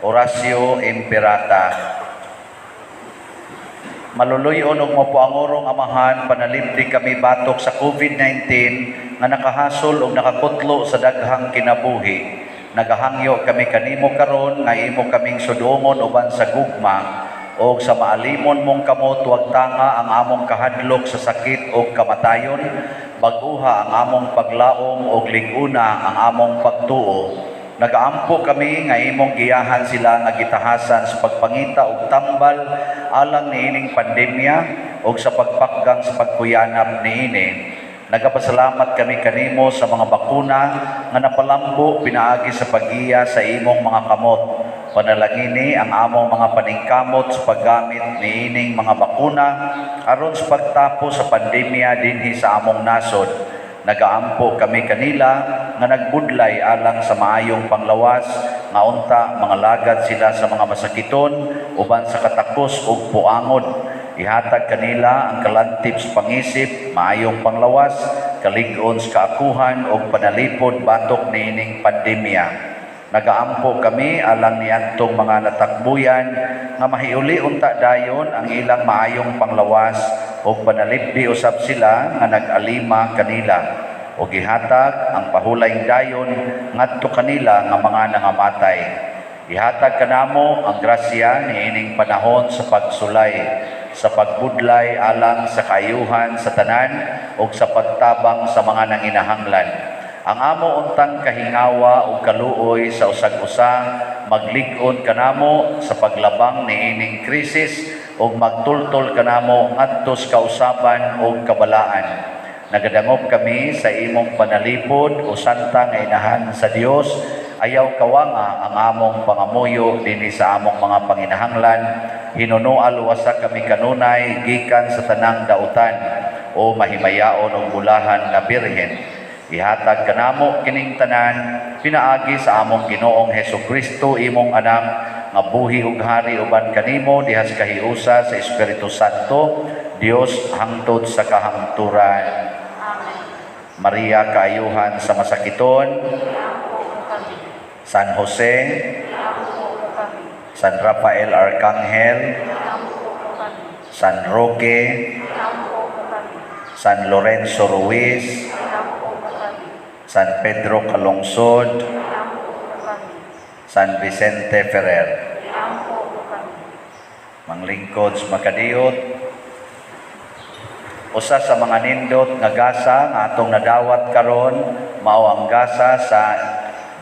Oratio Imperata. Maluluy-on og mapuangorong Amahan, panalipdi kami batok sa COVID-19 nga nakahasol og nakakutlo sa daghang kinabuhi. Nagahangyo kami kanimo karon nga imo kaming sudongon uban sa gugma og sa maalimon mong kamot wag tanga ang among kahadlok sa sakit og kamatayon, bag-uha ang among paglaom og lig-una ang among pagtuo. Nagaampo kami nga imong giyahan sila nga gitahasan sa pagpangita og tambal alang niining pandemya og sa pagpakgang sa pagkuyanap niini. Nagapasalamat kami kanimo sa mga bakuna nga napalambo pinaagi sa paggiya sa imong mga kamot. Panalangini ang among mga paningkamot sa paggamit niining mga bakuna aron sa pagtapos sa pandemya dinhi sa among nasod. Nagaampo kami kanila nga nagbudlay alang sa maayong panglawas nga unta mga lagad sila sa mga masakiton uban sa katakos ug puangod. Ihatag kanila ang kalantip sa pangisip, maayong panglawas, kalig-on sa kaakuhan ug panalipod batok niining pandemya. Nagaampo kami alang niadtong mga natakbuyan nga mahiuli unta dayon ang ilang maayong panglawas ug panalipdi usab sila nga nag-alima kanila ug gihatag ang pahulayng dayon ngadto kanila nga mga nangamatay. Ihatag kanamo ang grasya niining panahon sa pagsulay, sa pagbudlay alang sa kaayuhan sa tanan ug sa pagtabang sa mga nanginahanglan. Ang amo untang kahingawa ug kaluoy sa usag-usa maglig-on kanamo sa paglabang niining krisis ug magtultol kanamo ngadto sa kausaban ug kabalaan. Nagadangop kami sa imong panalipod o santa nga inahan sa Dios. Ayaw kawanga ang among pangamuyo dinhi sa among mga panginahanglan. Hinunoa luwasa kami kanunay gikan sa tanang dautan o mahimayaon og bulahan nga birhen. Ihatag kanamo kining tanan pinaagi sa among Ginoong Hesukristo, imong anak nga buhi ug hari uban kanimo diha sa kahiusa sa Espiritu Santo, Dios hangtod sa kahangturan. Amen. Maria, kaayuhan sa masakiton, San Jose, San Rafael Arcangel, San Roque, San Lorenzo Ruiz, San Pedro Calungsod, San Vicente Ferrer. Manglingkod sa makadiyot, usa sa mga nindot nga gasa nga atong nadawat karon mao ang gasa sa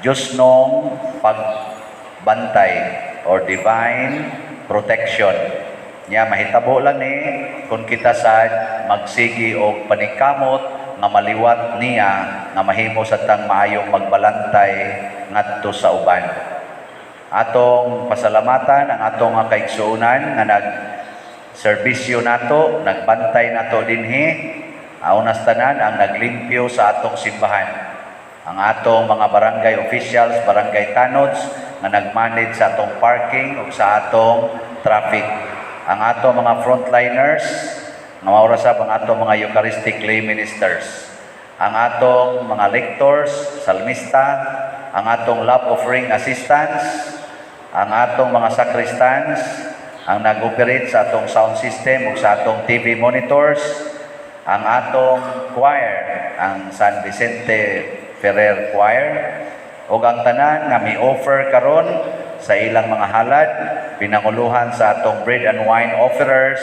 Diyosnong pagbantay or divine protection. Nya mahitabo lang ni kung kita sad magsigi og paningkamot nga maliwat niya nga mahimo sa tang maayong magbalantay ngadto sa uban. Atong pasalamatan ang atong mga kaigsuonan nga nagserbisyo nato, nagbantay nato dinhi. Aunas tanan ang naglimpyo sa atong simbahan. Ang atong mga barangay officials, barangay tanods nga nagmanage sa atong parking ug sa atong traffic. Ang atong mga frontliners, nga maura sab ang atong mga Eucharistic lay ministers. Ang atong mga lectors, salmista, ang atong love offering assistants, ang atong mga sacristans, ang nag-operate sa atong sound system ug sa atong TV monitors, ang atong choir, ang San Vicente Ferrer Choir, ug ang tanan nga mi-offer karon sa ilang mga halad, pinanguluhan sa atong bread and wine offerers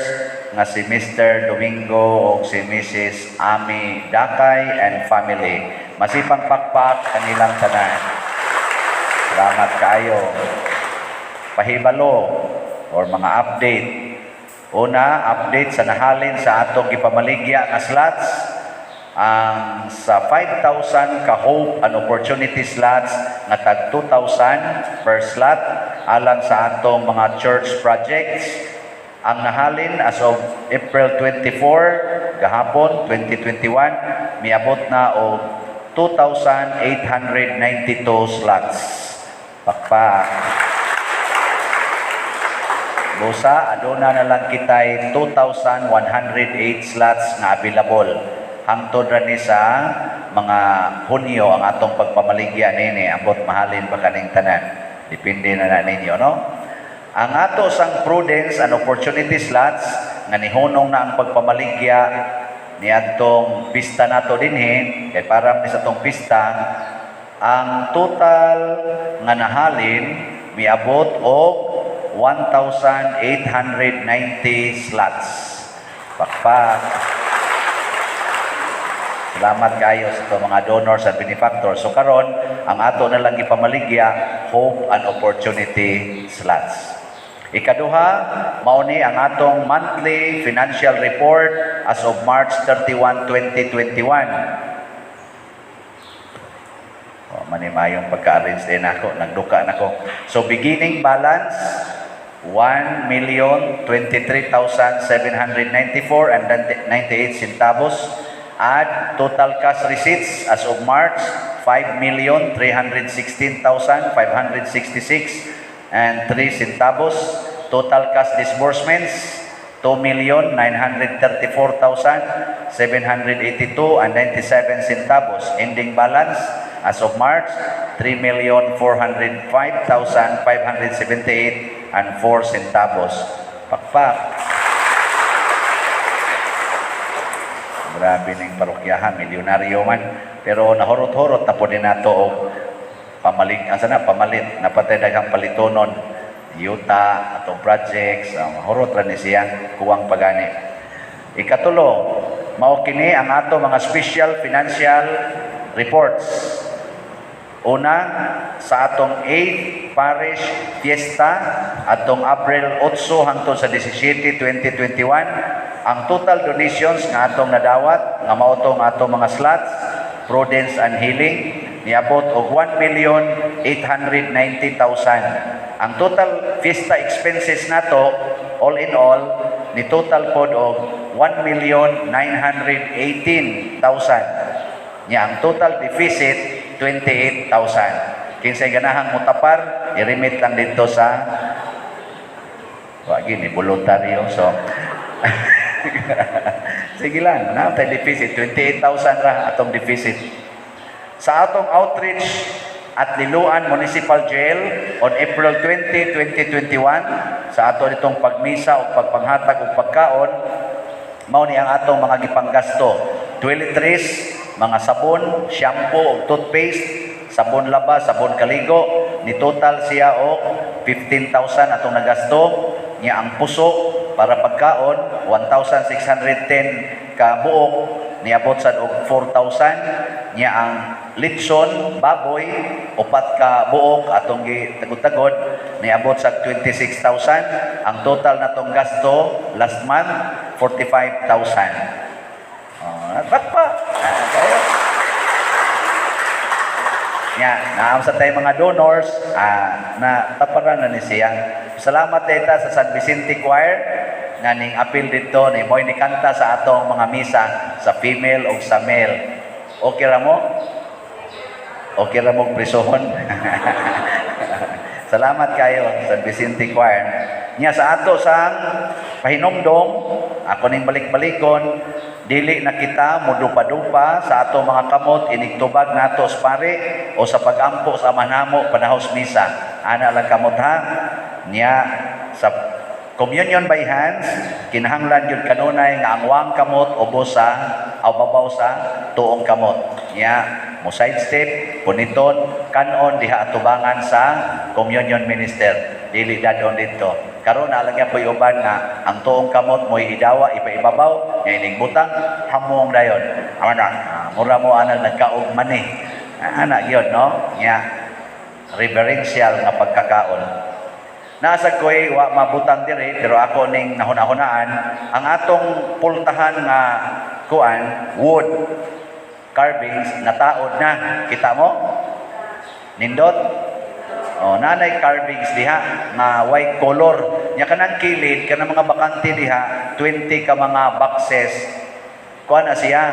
nga si Mr. Domingo ug si Mrs. Ami Dakay and family. Masipang pakpak kanilang tanan. Salamat kaayo. Pahibalo or mga update. Una, update sa nahalin sa atong gipamaligya nga slots. Ang sa 5,000 ka Hope and Opportunity slots nga tag 2,000 per slot alang sa atong mga church projects. Ang nahalin as of April 24 gahapon 2021, miabot na og 2,892 slots. Pakpak. Busa, aduna na lang kitay 2,108 slots nga available. Hangtod ra ni sa mga Hunyo ang atong pagpamaligya nini, ambot mahalin pa kaning tanan. Depende na na ninyo, no? Ang ato sang prudence and opportunity slots nga nihunong na ang pagpamaligya niadtong pista nato dinhi, kay para ni sa atong pista, ang total nga nahalin miabot og 1,890 slots. Pakpak. Salamat kayo sa itong mga donors and benefactors. So karon, ang ato na lang ipamaligya, hope and opportunity slots. Ikaduha, mao ni ang atong monthly financial report as of March 31, 2021. Oh, manimayong pagka-arrange din ako, nagduka na ko. So beginning balance 1,023,794 and 98 centavos. Add total cash receipts as of March 5,316,566 and 3 centavos. Total cash disbursements 2,934,782 and 97 centavos. Ending balance as of March 3,405,578 and 4 centavos. Pakpak. Grabe ning parokyahan, milyonaryo man. Pero nahurot-hurot na po din nato og pamalit, asa na pamalit, napatay daghang palitonon, yuta, atong projects, hurot ra ni siya, kuwang pagani. Ikatulo, mao kini ang ato mga special financial reports. Una, sa atong 8th Parish Fiesta, atong April 8 hangtod sa 17, 2021, ang total donations nga atong nadawat, nga mao tong atong mga slots, Prudence and Healing, niabot og 1,890,000. Ang total fiesta expenses nato, all in all, ni total pod og 1,918,000. Nya ang total deficit 28,000. Kinsay ganahang mutapar, i-remit lang dito sa wa gini voluntaryo. So sige lang, na tay deficit 28,000 ra atong deficit. Sa atong outreach at Liloan Municipal Jail on April 20, 2021, sa ato nitong pagmisa o pagpanghatag og pagkaon, mao ni ang atong mga gipanggasto. Toiletries, mga sabon, shampoo ug toothpaste, sabon laba, sabon kaligo, ni total siya og 15,000 atong nagasto. Nya ang puso para pagkaon 1,610 ka buok, niabot sad og 4,000. Nya ang litson baboy upat ka buok atong gitagod-tagod, niabot sa 26,000. Ang total natong gasto last month 45,000. Oh, pa. Kayo. Nya, naam sa tayo mga donors, na taparan na ni siya. Salamat data sa San Vicente Choir nga ning apil dito ni mo'y ni kanta sa atong mga misa sa female o sa male. Okay ra mo? Okay ra mo prisohon? Salamat kayo San Vicente Choir. Nya sa ato sang pahinumdom, ako ning balik-balikon, dili na kita modupa-dupa sa ato mga kamot inigtubag nato sa pari o sa pagampo sa manamo panahos misa. Ana lang kamot ha. Nya sa communion by hands, kinahanglan gyud kanunay nga ang wang kamot ubos sa aw babaw sa tuong kamot. Nya mo side step, puniton, kanon diha atubangan sa communion minister. Dili dadon dito. Karon na lang po uban nga ang tuong kamot mo'y idawa ipaibabaw, nga inigbutang hamong dayon. Ana, mura mo ana nagkaog mani. Ana gyud no? Nya reverential nga pagkakaon. Nasa ko'y wa mabutang diri, pero ako ning nahuna-hunaan ang atong pultahan nga kuan wood carvings nataod na. Kita mo? Nindot? Oh, nanay carvings diha nga white color. Nya kanang kilid, kanang mga bakante diha, 20 ka mga boxes. Kuan na siya,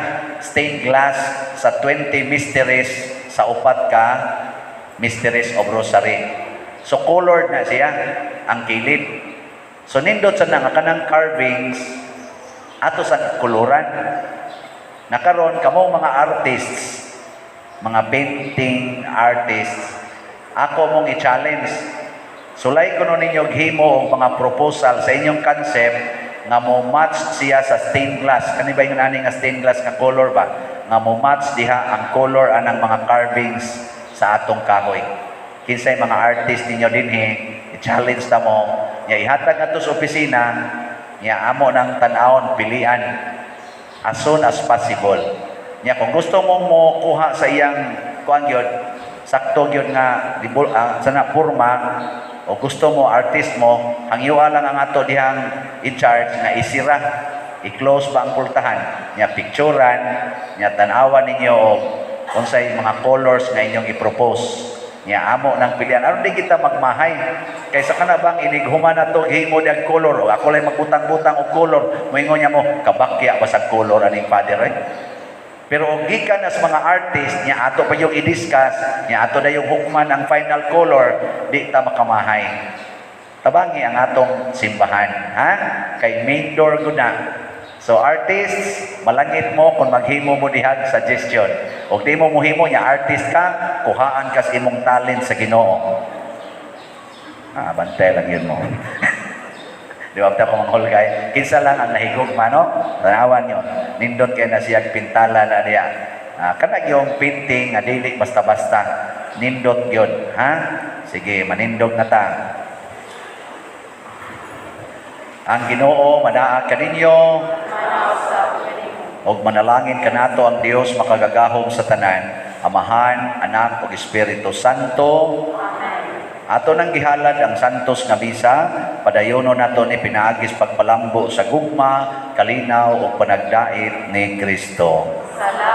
stained glass sa 20 mysteries sa upat ka mysteries of rosary. So colored na siya ang kilid. So nindot sa nga kanang carvings ato sa koloran. Nakaron kamo mga artists, mga painting artists, ako mong i-challenge. Sulay kuno ninyo himo og mga proposal sa inyong concept nga mo match siya sa stained glass. Kani ba yung ani nga stained glass nga color ba? Nga mo match diha ang color anang mga carvings sa atong kahoy. Kinsay mga artist ninyo dinhi, i-challenge ta mo, nya ihatag ato sa opisina, nya amo nang tan-awon pilian as soon as possible. Nya kung gusto mong mo kuha sa iyang kuan gyud, sakto gyud nga dibul, sana porma o gusto mo artist mo, hangyoa lang ang ato dihang in charge nga isira, i-close ba ang pultahan, nya picturean, nya tan-awan ninyo og unsay mga colors nga inyong i-propose. Nya amo nang pilian aron di kita magmahay. Kaysa kana bang inig human na to himo diag color o ako lang magbutang-butang og color, moingon niya mo kabakya basag color aning father eh. Pero og gikan as mga artist nya ato pa yung i-discuss, nya ato na yung hukman ang final color, di ta makamahay. Tabangi ang atong simbahan, ha? Kay main door gud na. So artists, malangit mo kung maghimo mo dihag suggestion. Og di mo muhimo nya artist ka, kuhaan kas imong talent sa Ginoo. Ah, bantay lang yun mo. Di ba ta pamanghulgay? Kinsa lang ang nahigugma, no? Tanawan nyo. Nindot kay na siyag pintala na diya. Ah, kanag yung painting nga dili basta-basta. Nindot yun, ha? Sige, manindog na ta. Ang Ginoo manaa kaninyo ug manalangin kanato ang Dios makagagahom sa tanan, Amahan, Anak ug Espiritu Santo. Ato nang gihalad ang santos nga misa, padayono nato ni pinaagis pagpalambo sa gugma, kalinaw ug panagdait ni Kristo. Salamat.